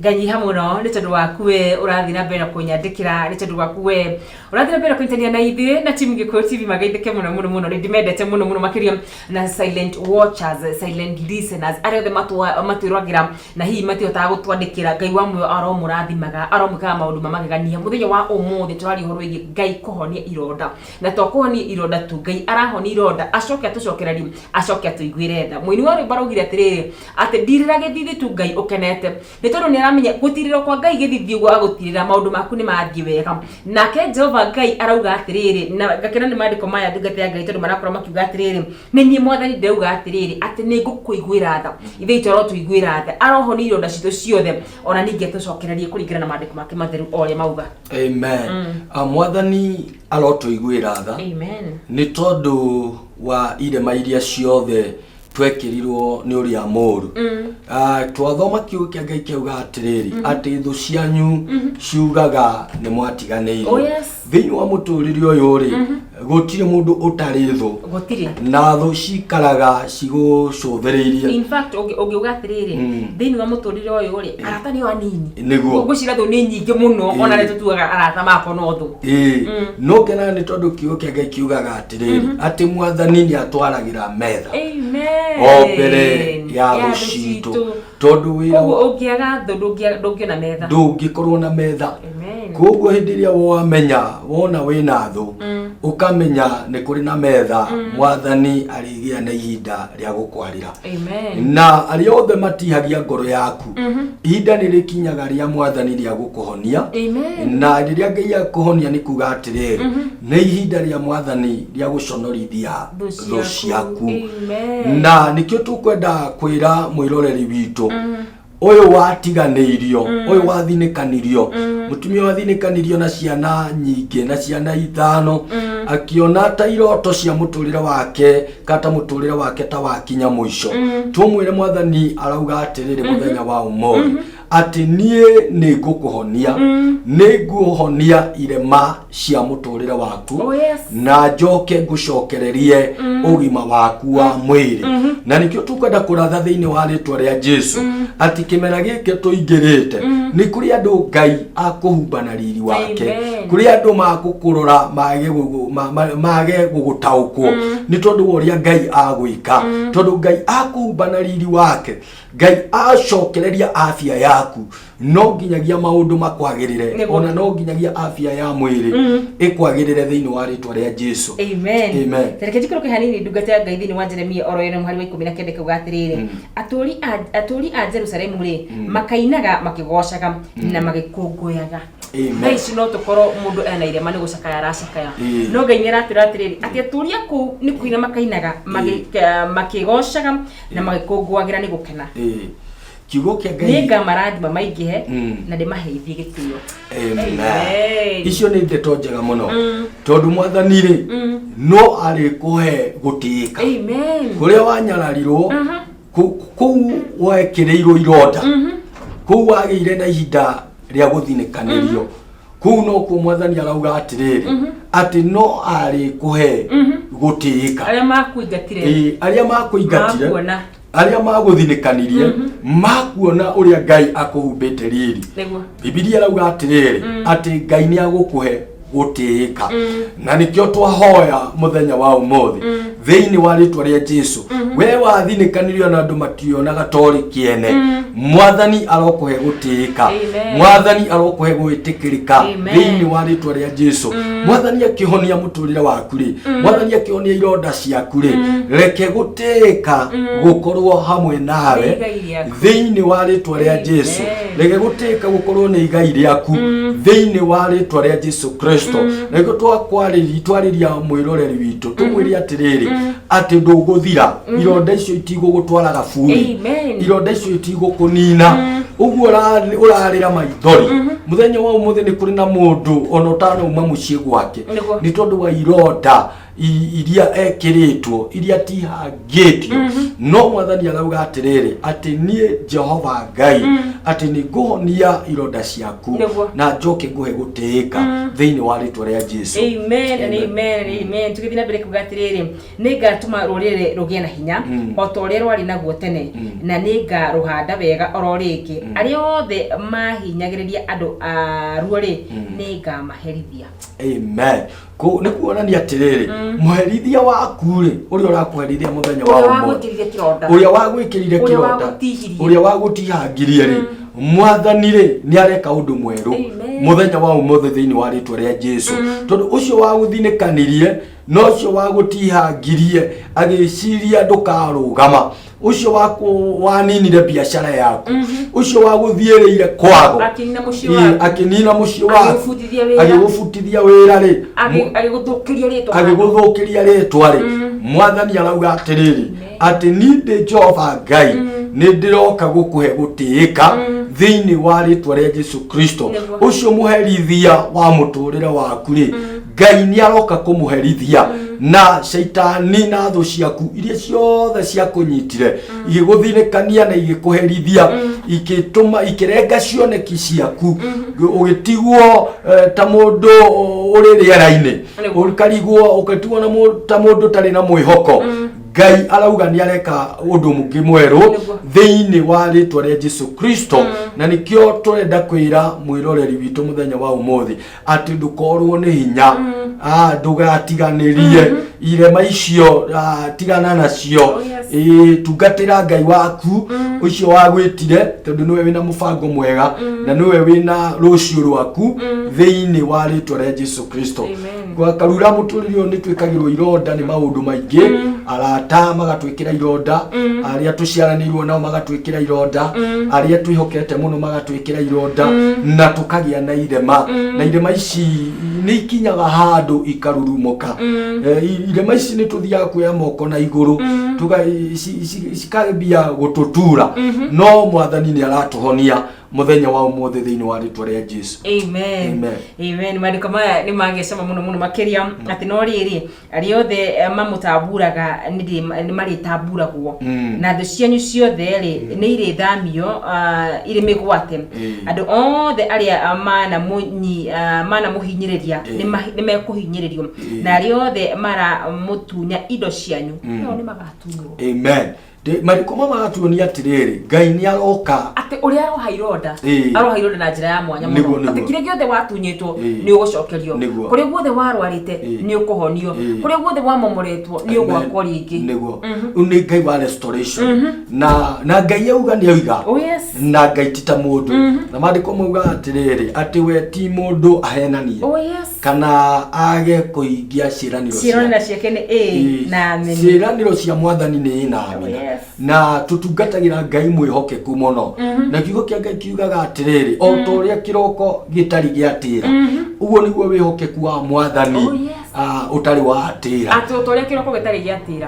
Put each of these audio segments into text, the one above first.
Nganyiha mũno nĩ tondũ waku we ũrathiĩ na mbere na kũnyandĩkĩra, nĩ tondũ waku we ũrathiĩ na mbere na kũnyitania na ithuĩ na timu Gĩkũyũ TV. Magaithĩke mũno mũno mũno, nĩ ndĩmendete mũno mũno makĩria, na silent watchers, silent listeners, arĩa othe matwĩragĩra na hihi matihotaga gũtwandĩkĩra. Ngai wa muoyo aromũrathimaga, aromwĩkaga maũndũ ma magegania. Mũthenya wa ũmũthĩ tũraria ũhoro wĩgiĩ Ngai kũhonia ironda, na to kũhonia ironda tu, Ngai arahonia ironda acoke atũcokererie, acoke atũiguĩre tha. Mũini wa rwĩmbo araugire atĩrĩrĩ, atĩ ndirĩra gĩthithi tu Ngai ũkenete, nĩ tondũ nĩ aramenya gũtirĩrwo kwa Ngai gĩthithi ũguo agũtirĩra, maũndũ maku nĩ mathiĩ wega. Nake Jehova Ngai arauga atĩrĩrĩ, na ngakena nĩ maandĩko maya, ndungata ya Ngai, tondũ marakorwo makiuga atĩrĩrĩ, nĩ niĩ Mwathani ndĩrauga atĩrĩrĩ, atĩ nĩ ngũkũiguĩra tha. Ithe witũ arotũiguĩra tha, arohonia ironda citũ ciothe, ona ningĩ atũcokererie kũringana na maandĩko make matheru o ũrĩa mauga. Amen. Mwathani arotũiguĩra tha. Amen. Nĩ tondũ wa irema iria ciothe twekĩrirwo nĩ ũrĩa mũru. Twathoma kiugo kĩa Ngai kĩauga atĩrĩrĩ, atĩ thũ cianyu ciugaga nĩ mwatiganĩirio. Oh, yes. Thĩinĩ wa mũtũrĩre ũyũ rĩ, gũtirĩ mũndũ ũtarĩ thũ. Gũtirĩ. Na thũ cikaraga cigũcũthĩrĩirie. In fact, ũngiuga atĩrĩrĩ, thĩinĩ wa mũtũrĩre ũyũ rĩ, arata nĩo anini. Nĩguo. Ngwĩciria thũ nĩ nyingĩ mũno, ona arĩa tũtuaga arata makwa no thũ. Ĩĩ, no ngenaga nĩ tondũ kiugo kĩa Ngai kiugaga atĩrĩrĩ, atĩ Mwathani nĩ atwaragĩra metha Amen. o mbere ya thũ citũ, tondũ wĩra Koguo ũngĩaga thũ, ndũngĩona metha. Ndũngĩkorwo na metha. Amen. Koguo hĩndĩ ĩrĩa wamenya, wona wĩna thũ, ũkamenya nĩ kũrĩ na metha, Mwathani arĩgĩa na ihinda rĩa gũkwarĩra. Amen. Na arĩa othe matihagia ngoro yaku, ihinda nĩ rĩkinyaga rĩa Mwathani rĩa gũkũhonia. Amen. Na rĩrĩa Ngai akũhonia, nĩ kuga atĩrĩrĩ, nĩ ihinda rĩa Mwathani rĩa gũconorithia thũ thũ ciaku. Amen. Na nĩkĩo tũkwenda kwĩra mwĩroreri witũ ũyũ watiganĩirio, ũyũ wathinĩkanirio, mũtumia wathinĩkanirio na ciana nyingĩ, na ciana ithano, akĩona ta iroto cia mũtũrĩre wake kata mũtũrĩre wake ta wakinya mũico, tũmwĩre Mwathani arauga atĩrĩrĩ mũthenya wa ũmũthĩ, atĩ niĩ nĩ ngũkũhonia, nĩ ngũhonia irema cia mũtũrĩre waku, Oh, yes. na njoke ngũcokererie ũgima waku wa mwĩrĩ. Na nĩkĩo tũkwenda kũratha thĩinĩ wa rĩtwa rĩa Jesu atĩ kĩmera gĩkĩ tũingĩrĩte, nĩ kũrĩ andũ Ngai akũhumba na riri wake. Amen. Kũrĩ andũ makũkũrora mage gũgũtaũkwo nĩ tondũ wa ũrĩa Ngai agwĩka, tondũ Ngai akũhumba na riri wake. Ngai acokereria afya yaku, no nginyagia maũndũ makwagĩrĩre. Ona no nginyagia afya ya mwĩrĩ ĩkwagĩrĩre thĩinĩ wa rĩtwa rĩa Jesu. Amen. Amen. Reke njikũrũke hanini, ndungata ya Ngai, thĩinĩ wa Jeremia oro ĩno, mũhari wa 19, kauga atĩrĩrĩ, atũũri a Jerusalemu rĩ, makainaga makĩgoocaga na magĩkũngũyaga. Amen. Thaa ici no tũkorwo mũndũ ena irema, nĩ gũcakaya aracakaya, no Ngai nĩ aratwĩra atĩrĩrĩ, atĩ atũũri a kũu nĩ kũina makainaga makĩgoocaga na magĩkũngũagĩra nĩ gũkena. Ĩĩ. Kiugo kĩa Nĩ Ngai ngamarathima maingĩhe na ndĩmaheithie gĩtĩo. Amen. Amen. Icio nĩ ndeto njega mũno, tondũ Mwathani rĩ, no arĩkũhe gũtĩĩka Amen. kũrĩa wanyararirwo, kũu wekĩrĩirwo ironda, kũu wagĩire na ihinda rĩa gũthinĩkanĩrio, kũu nokuo Mwathani arauga atĩrĩrĩ, atĩ no arĩkũhe gũtĩĩka. Arĩa makuingatire. Ĩĩ, arĩa makũingatire. Makuona. Arĩa magũthinĩkanirie makuona ũrĩa Ngai akũhumbĩte riri. Bibilia ĩrauga atĩrĩrĩ, atĩ Ngai nĩ agũkũhe gũtĩĩka. Na nĩkĩo twahoya mũthenya wa ũmũthĩ thĩinĩ wa rĩtwa rĩa Jesu, we wathinĩkanirio na andũ mationaga torĩ kĩene, Mwathani arokũhe gũtĩĩka. Amen. Mwathani arokũhe gwĩtĩkĩrĩka Amen. thĩinĩ wa rĩtwa rĩa Jesu. Mwathani akĩhonia mũtũrĩre waku rĩ, Mwathani akĩhonia ironda ciaku rĩ, reke gũtĩĩka gũkorwo hamwe nawe Nĩ igai rĩaku. Thĩinĩ wa rĩtwa rĩa Jesu. Reke gũtĩĩka gũkorwo nĩ igai rĩaku thĩinĩ wa rĩtwa rĩa Jesu Kristo. Nĩguo twakwarĩria, twarĩria mwĩroreri witũ, tũmwĩre atĩrĩrĩ, atĩ ndũgũthira, ironda icio itigũgũtwara gaburi. Amen. Ironda icio itigũkũnina ũguo ũrarĩra maithori mũthenya wa ũmũthĩ. Nĩ kũrĩ na mũndũ ona ũtanauma mũciĩ gwake nĩ tondũ wa ironda. Iria ekĩrĩtwo, iria tihangĩtio, no Mwathani arauga atĩrĩrĩ, atĩ niĩ Jehova Ngai, atĩ nĩ ngũhonia ironda ciaku na njoke ngũhe gũtĩĩka thĩinĩ wa rĩtwa rĩa Jesu. Amen and amen and amen. Tũgĩthiĩ na mbere kuga atĩrĩrĩ, nĩ ngatũma rũrĩrĩ rũgĩe na hinya o ta ũrĩa rwarĩ naguo tene, na nĩ ngarũhanda wega oro rĩngĩ. Arĩa othe mahinyagĩrĩria andũ aruo rĩ, nĩ ngamaherithia. Amen. Nĩ kuonania atĩrĩrĩ, mũherithia waku rĩ, ũrĩa ũrakũherithia mũthenya wa ũrĩa ũmũthĩ, wagwĩkĩrire kĩronda, ũrĩa wagwĩkĩrire ũrĩa kĩronda, wagũtihirie, ũrĩa wagũtihangirie rĩ, Mwathani rĩ nĩ areka ũndũ mwerũ Amen. mũthenya wa ũmũthĩ thĩinĩ wa rĩtwa rĩa Jesu, tondũ ũcio wagũthinĩkanirie na ũcio wagũtihangirie agĩciria ndũkarũgama, ũcio waninire biacara yaku, ũcio wagũthiĩrĩire kwago, akĩnina mũciĩ waku, akĩnina mũciĩ waku, agĩgũbutithia wĩra, agĩgũbutithia wĩra rĩ, agĩgũthũkĩria rĩtwa, agĩgũthũkĩria rĩtwa rĩ, Mwathani arauga atĩrĩrĩ, atĩ niĩ ndĩ Jehova Ngai, nĩ ndĩroka gũkũhe gũtĩĩka thĩinĩ wa rĩtwa rĩa Jesu Kristo. Ũcio mũherithia wa mũtũrĩre waku rĩ, Ngai nĩ aroka kũmũherithia, na caitani na thũ ciaku iria ciothe ciakũnyitire igĩgũthinĩkania na igĩkũherithia, ikĩtũma ikĩrenga cioneki ciaku, ũgĩtigwo ta mũndũ ũrĩ rĩera-inĩ, ũkarigwo, ũgatigwo na ta mũndũ ũtarĩ na mwĩhoko, Ngai arauga nĩ areka ũndũ mũngĩ mwerũ thĩinĩ wa rĩtwa rĩa Jesu Kristo. Na nĩkĩo tũrenda kwĩra mwĩroreri witũ mũthenya wa ũmũthĩ atĩ ndũkorwo nĩ hinya, ndũgatiganĩrie irema icio, tigana nacio. Oh, yes. Ĩĩ, tungatĩra Ngai waku ũcio wagwĩtire, tondũ nĩwe wĩna mũbango mwega na nĩwe wĩna rũciũ rwaku thĩinĩ wa rĩtwa rĩa Jesu Kristo. Amen. Gwa karura mũtũrĩre ũyũ nĩ twĩkagĩrwo ironda nĩ maũndũ maingĩ, arata magatwĩkĩra ironda, arĩa tũciaranĩirwo nao magatwĩkĩra ironda, arĩa twĩhokete mũno magatwĩkĩra ironda, na tũkagĩa na irema, na irema ici nĩ ikinyaga handũ ikarurumũka. Irema ici nĩ tũthiaga kuoya moko na igũrũ, cikambia gũtũtura, no Mwathani nĩ aratũhonia mũthenya wa ũmũthĩ thĩinĩ wa rĩtwa rĩa Jesu. Amen. Amen. Amen. Maandĩko maya nĩ magĩcama mũno mũno makĩria, atĩ no rĩrĩ, arĩa othe mamũtamburaga nĩ marĩtamburagwo, na thũ cianyu ciothe rĩ nĩ irĩthamio irĩ mĩgwate. Andũ othe arĩa manamũhinyĩrĩria nĩ mekũhinyĩrĩrio, na arĩa othe maramũtunya indo cianyu nao nĩ magatunywo. Amen. Marĩkũ ma maratuonia atĩrĩrĩ, Ngai nĩ aroka atĩ ũrĩa aroha ironda, aroha ironda na njĩra ya mwanya mũno, atĩ kĩrĩa gĩothe watunyĩtwo nĩ ũgũcokerio, kũrĩa guothe warwarĩte nĩ ũkũhonio, kũrĩa guothe wamomoretwo nĩ ũgwakwo rĩngĩ. Nĩguo. Rĩu nĩ Ngai wa restoration, na Ngai auga nĩ oiga. Oh yes. Na Ngai ti ta mũndũ, na maandĩko mauga atĩrĩrĩ, atĩ we ti mũndũ ahenanie Oh yes. kana age kũhingia ciĩranĩro ciĩranĩro ciake nĩ ĩ na ameni. Ciĩranĩro cia Mwathani nĩ ĩ na amina. Oh, yes. Na tũtungatagĩra Ngai mwĩhokeku mũno, na kiugo kĩa Ngai kiugaga atĩrĩrĩ, o ta ũrĩa kĩroko gĩtarĩ gĩatĩra, ũguo nĩguo wĩhokeku wa Mwathani Oh, yes. ũtarĩ wa atĩra. Atĩ o ta ũrĩa kĩroko gĩtarĩ gĩatĩra,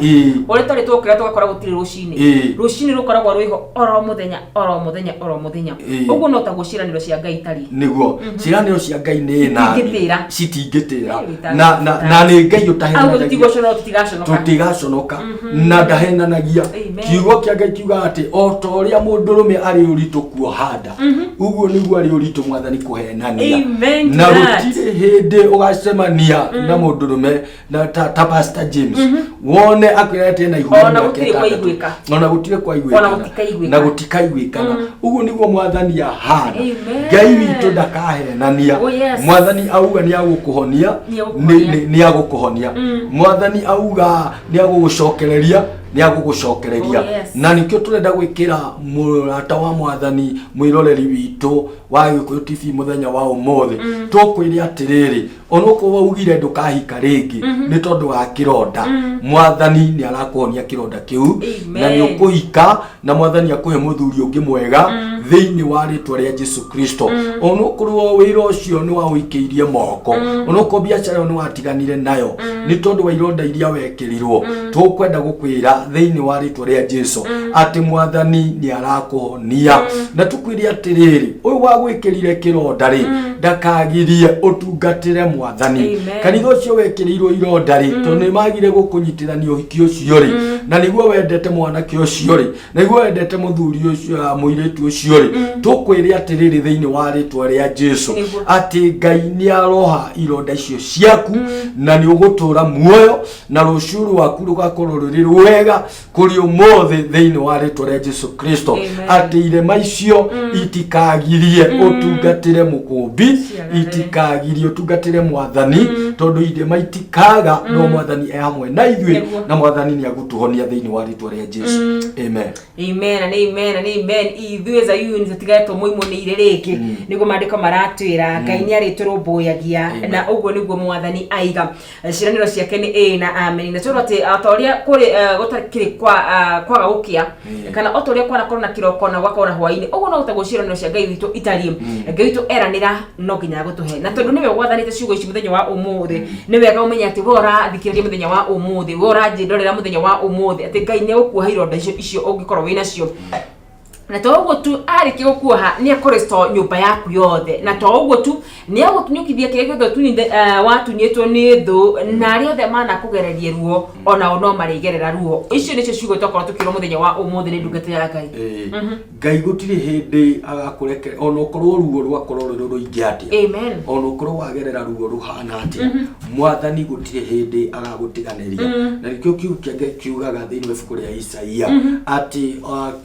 ũrĩa twarĩ twokĩra tũgakora gũtirĩ rũcinĩ, rũcinĩ rũkoragwo rwĩho oro mũthenya, oro mũthenya, oro mũthenya. Ũguo no taguo ciĩranĩro cia Ngai itariĩ. Nĩguo, ciĩranĩro cia Ngai nĩ na Itingĩtĩra. Citingĩtĩra. Ĩĩ, Na nĩ Ngai au ũtahenanagia. Tũtigũconoka, tũtigaconoka. Tũtigaconoka, na ndahenanagia. Amen. Kiugo kĩa Ngai kiugaga atĩ o ta ũrĩa mũndũrũme arĩ ũritũ kuoha nda, ũguo nĩguo arĩ ũritũ Mwathani kũhenania. Amen to Na that. gũtirĩ hĩndĩ ũgacemania na mũndũrũme na ta Pastor James wone akwĩra atĩ ena ihu rĩa Ona mĩaka gũtirĩ 6. kwaiguĩka. Ona gũtirĩ kwaiguĩkana. Ona gũtikaiguĩkana. Na gũtikaiguĩkana. Ũguo nĩguo Mwathani ahana. Amen. Ngai witũ ndakahenania. Oh, yes. Mwathani auga nĩ agũkũhonia, Nĩ agũkũhonia. nĩ agũkũhonia. Mwathani auga nĩ agũgũcokereria, nĩ agũgũcokereria. Oh, yes. Na nĩkĩo tũrenda gwĩkĩra mũrata wa Mwathani, mwĩroreri witũ wa Gĩkũyũ TV mũthenya wa ũmũthĩ, tũkwĩre atĩrĩrĩ, onokorwo waugire ndũkahika rĩngĩ nĩ tondũ wa kĩronda, Mwathani nĩ arakũhonia kĩronda kĩu. Amen. Na nĩ ũkũhika, na Mwathani akũhe mũthuri ũngĩ mwega thĩinĩ wa rĩtwa rĩa Jesu Kristo. Onokorwo wĩra ũcio nĩ waũikĩirie moko, onokorwo biacara ĩyo nĩ watiganire nayo nĩ tondũ wa ironda iria wekĩrirwo, tũkwenda gũkwĩra thĩinĩ wa rĩtwa rĩa Jesu atĩ Mwathani nĩ arakũhonia, na tũkwĩre atĩrĩrĩ, ũyũ wagwĩkĩrire kĩronda rĩ, Ndakagirie ũtungatĩre Mwathani. Amen. Kanitha ũcio wekĩrĩirwo ironda rĩ, tondũ nĩ magire gũkũnyitithania ũhiki ũcio rĩ, na nĩguo wendete mwanake ũcio rĩ, nĩguo wendete mũthuri ũcio, mũirĩtu ũcio rĩ, tũkwĩre atĩrĩrĩ thĩinĩ wa rĩtwa rĩa Jesu atĩ Ngai nĩ aroha ironda icio ciaku, na nĩ ũgũtũra muoyo, na rũciũ rwaku rũgakorwo rũrĩ rwega kũrĩ ũmũthĩ thĩinĩ wa rĩtwa rĩa Jesu Kristo. Amen. Atĩ irema icio itikagirie ũtungatĩre Mũkũmbi, Ciagare. itikagirie ũtungatĩre Mwathani, tondũ irema itikaga, no Mwathani e hamwe na ithuĩ, na Mwathani nĩ agũtũhonia thĩinĩ wa rĩtwa rĩa Jesu. Amen. Amen and amen and amen. Ithuĩ Zayuni tũtigaetwo mũimũ nĩ irĩ rĩngĩ, nĩguo maandĩko maratwĩra. Ngai nĩ arĩtũrũmbũyagia, na ũguo nĩguo Mwathani aiga. Ciĩranĩro ciake nĩ ĩĩ na amen, na tũrwo atĩ o ta ũrĩa kũrĩ gũtakĩrĩ kwa kwaga gũkĩa, kana o ta ũrĩa kwanakorwo na kĩroko na gwakorwo na hwaĩ-inĩ, ũguo no taguo ciĩranĩro cia Ngai witũ itariĩ. Ngai witũ eranĩra no nginya agũtũhe, na tondũ nĩwe gwathanĩte ciugo ici mũthenya wa ũmũthĩ, nĩ wega ũmenye atĩ we ũrathikĩrĩria mũthenya wa ũmũthĩ, we ũranjĩndorera mũthenya wa ũmũthĩ, atĩ Ngai nĩ egũkuoha ironda icio ũngĩkorwo wĩ nacio. Na to ũguo tu, arĩkia gũkuoha nĩ ekũrestore nyũmba yaku yothe. Na to ũguo tu, nĩ egũtunyũkithia kĩrĩa gĩothe watunyĩtwo nĩ thũ, na arĩa othe manakũgereria ruo onao no marĩgerera ruo. Icio nĩcio ciugo twakorwo tũkĩrwo mũthenya wa ũmũthĩ nĩ ndungata ya Ngai. Ĩĩ. Ngai gũtirĩ hĩndĩ agakũrekere, ona ũkorwo ruo rwakorwo rũrĩ rũingĩ atĩa, Amen. ona ũkorwo wagerera ruo ruhana atĩa, Mwathani gũtirĩ hĩndĩ agagũtiganĩria. Na nĩkĩo kiugo kĩa Ngai kiugaga thĩinĩ wa ibuku rĩa Isaia atĩ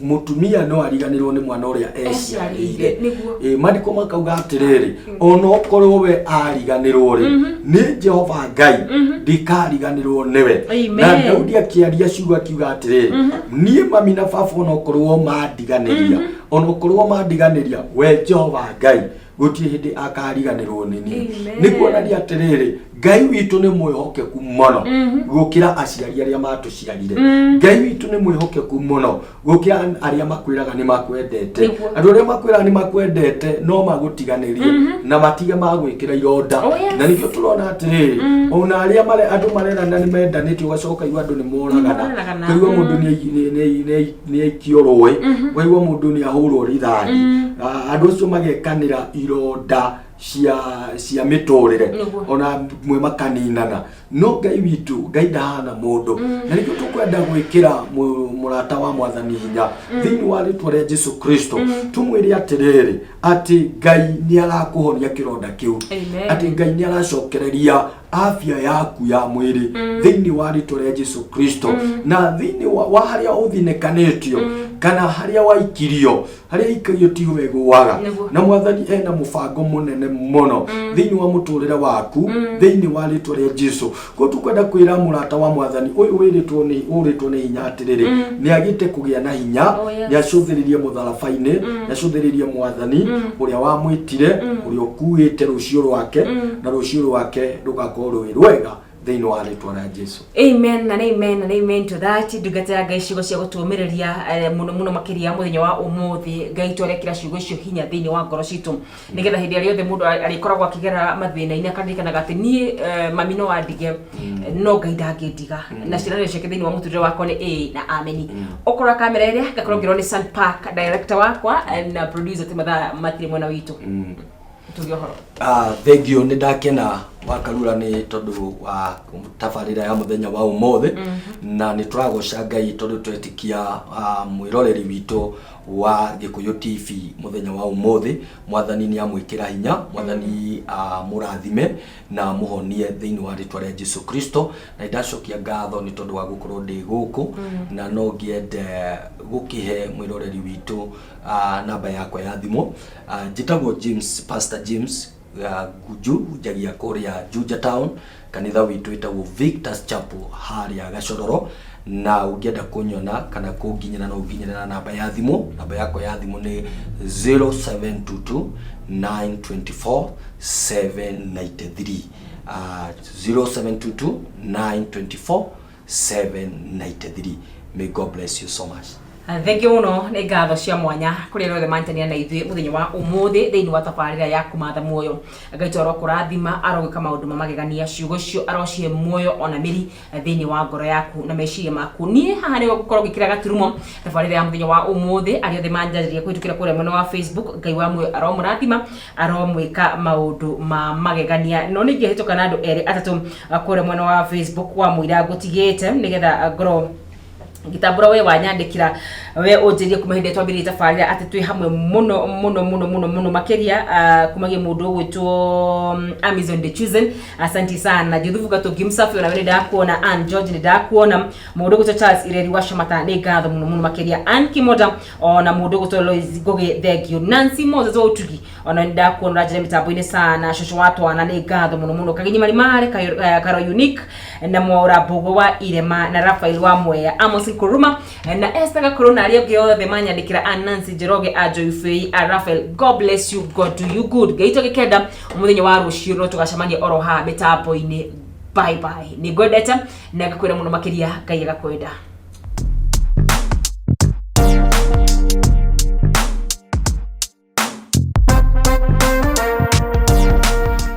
mũtumia no ariganĩrwo nĩ mwana ũrĩa eciarĩire. Ĩ, maandĩko makauga atĩrĩrĩ, ona ũkorwo we ariganĩrwo rĩ nĩ Jehova Ngai, ndikariganĩrwo nĩwe. Amen. Na Daudi akĩaria ciugo akiuga atĩrĩrĩ, niĩ mami na baba ona ũkorwo mandiganĩria, ona ũkorwo mandiganĩria, we Jehova Ngai gũtirĩ hĩndĩ akariganĩrwo nĩ niĩ. Amen. Nĩ kuonania atĩrĩrĩ, Ngai witũ nĩ mwĩhokeku mũno gũkĩra aciari arĩa matũciarire. Ngai witũ nĩ mwĩhokeku mũno gũkĩra arĩa makwĩraga nĩ makwendete. Andũ arĩa makwĩraga nĩ makwendete no magũtiganĩrie na matige magwĩkĩra ironda. Na nĩkĩo tũrona atĩrĩrĩ, ona arĩa andũ marerana nĩ mendanĩte, ũgacoka igua andũ nĩ moragana. Nĩmoragana. Ũkaigua mũndũ nĩ aikio rũĩ, ũkaigua mũndũ nĩ ahũrwo rithathi. Andũ acio magekanĩra ironda cia mĩtũrĩre, ona mwe makaninana. No Ngai witũ, Ngai ndahana mũndũ. Na nĩkĩo tũkwenda gwĩkĩra mũrata wa Mwathani hinya thĩinĩ wa rĩtwa rĩa Jesu Kristo, tũmwĩre atĩrĩrĩ, atĩ Ngai nĩ arakũhonia kĩronda kĩu, Amen. atĩ Ngai nĩ aracokereria afya yaku ya mwĩrĩ thĩinĩ wa rĩtwa rĩa Jesu Kristo. Na thĩinĩ wa harĩa ũthinĩkanĩtio kana harĩa waikirio, harĩa ikagio tiho ĩgũaga. Na Mwathani ena mũbango mũnene mũno thĩinĩ wa mũtũrĩre waku thĩinĩ wa rĩtwa rĩa Jesu. Koguo tũkwenda kwĩra mũrata wa Mwathani ũyũ wĩrĩtwo nĩ ũrĩtwo nĩ hinya atĩrĩrĩ, nĩ agĩte kũgĩa na hinya. Nĩ acũthĩrĩrie mũtharaba-inĩ, nĩ acũthĩrĩrie Mwathani ũrĩa wamwĩtire, ũrĩa ũkuĩte rũciũ rwake, na rũciũ rwake rũgakorwo rwĩ rwega thĩinĩ wa rĩtwa rĩa Jesu. Amen and amen and amen to that. Ndungata ya Ngai, ciugo cia gũtũũmĩrĩria mũno mũno makĩria mũthenya wa ũmũthĩ. Ngai twarekĩra ciugo icio hinya thĩinĩ wa ngoro citũ, nĩgetha hĩndĩ ĩrĩa yothe mũndũ arĩkoragwo akĩgerera mathĩna-inĩ akaririkanaga atĩ niĩ mami no andige, no Ngai ndangĩndiga, na ciĩranĩro ciake thĩinĩ wa mũtũrĩre wakwa nĩ ĩĩ na ameni. Ũkora kamera ĩrĩa ngakorwo ngĩrwo nĩ Sun Park director wakwa na producer ti mathaa matirĩ mwena witũ tuge ũhoro. Thank you, nĩ ndakena wakarura nĩ tondũ wa tabarĩra ya mũthenya wa ũmũthĩ, na nĩ tũragoca Ngai tondũ twetikia mwĩroreri witũ wa Gĩkũyũ TV mũthenya wa ũmũthĩ, Mwathani nĩ amwĩkĩra hinya, Mwathani amũrathime na amũhonie thĩinĩ wa rĩtwa rĩa Jesu Kristo. Na nĩndacokia ngatho nĩ tondũ wa gũkorwo ndĩ gũkũ, na no ngĩende gũkĩhe mwĩroreri witũ namba yakwa ya thimũ. Njĩtagwo James, Pastor James Ngunju, njagia kũrĩa Juja Town, kanitha witũ wĩtagwo Victor's Chapel harĩa Gacororo. Na ũngĩenda kũnyona kana kũnginyĩra, no ũnginyĩre na namba ya thimũ. Namba yakwa ya thimũ nĩ 0722 924 793, 0722 924 793. May God bless you so much. Thengiũ mũno, nĩ ngatho cia mwanya kũrĩ arĩa othe manyitanĩra na ithuĩ mũthenya wa ũmũthĩ thĩinĩ wa tabarĩra ya Kũmatha Muoyo. Ngai tũ arokũrathima, arogwĩka maũndũ ma magegania, ciugo icio arocihe muoyo ona mĩri thĩinĩ wa ngoro yaku na meciria maku. Niĩ haha nĩho ngũkorwo ngĩkĩra gaturumo tabarĩra ya mũthenya wa ũmũthĩ. Arĩa othe manjarĩria kũhĩtũkĩra kũrĩa mwena wa Facebook, Ngai wa muoyo aromũrathima, aromwĩka maũndũ ma magegania. No nĩ ingĩhĩtũka na andũ erĩ atatũ kũrĩa mwena wa Facebook wa mũira ngũtigĩte nĩgetha ngorwo ngĩtambũra we wanyandĩkĩra, we ũnjĩrie kuma hĩndĩ ĩrĩa twambĩrĩirie tabarĩra atĩ twĩ hamwe mũno mũno mũno mũno mũno makĩria, kumagia mũndũ ũgwĩtwo Amazon The Chosen, asanti sana. Juthubu Gatũngi Msafi, onawe nĩ ndakuona. Ann George, nĩ ndakuona. Mũndũ ũgwĩtwo Charles Ireri wa Shamata, nĩ ngatho mũno mũno makĩria. Ann Kimoda, ona mũndũ ũgwĩtwo Lois Ngũgĩ, thank you. Nancy Moses wa Ũtugi, ona nĩ ndakuona, ũranjĩra mĩtambo-inĩ sana. Cũcũ wa twana, nĩ ngatho mũno mũno. Kagenyi Marimare, Karo Unique na Mwaura Mbogo wa Irema na Rafael wa Mwea, Amos Nkuruma na Esther Gakuru na arĩa angĩ othe manyandĩkĩra, a Nancy Njoroge, a Joy Fei, a Rafael, God bless you, God do you good. Ngai tũgĩkenda mũthenya wa rũciũ no tũgacemania oro haha mĩtambo-inĩ. Bye bye, nĩ ngwendete na ngakwĩra mũno makĩria, Ngai agakwenda.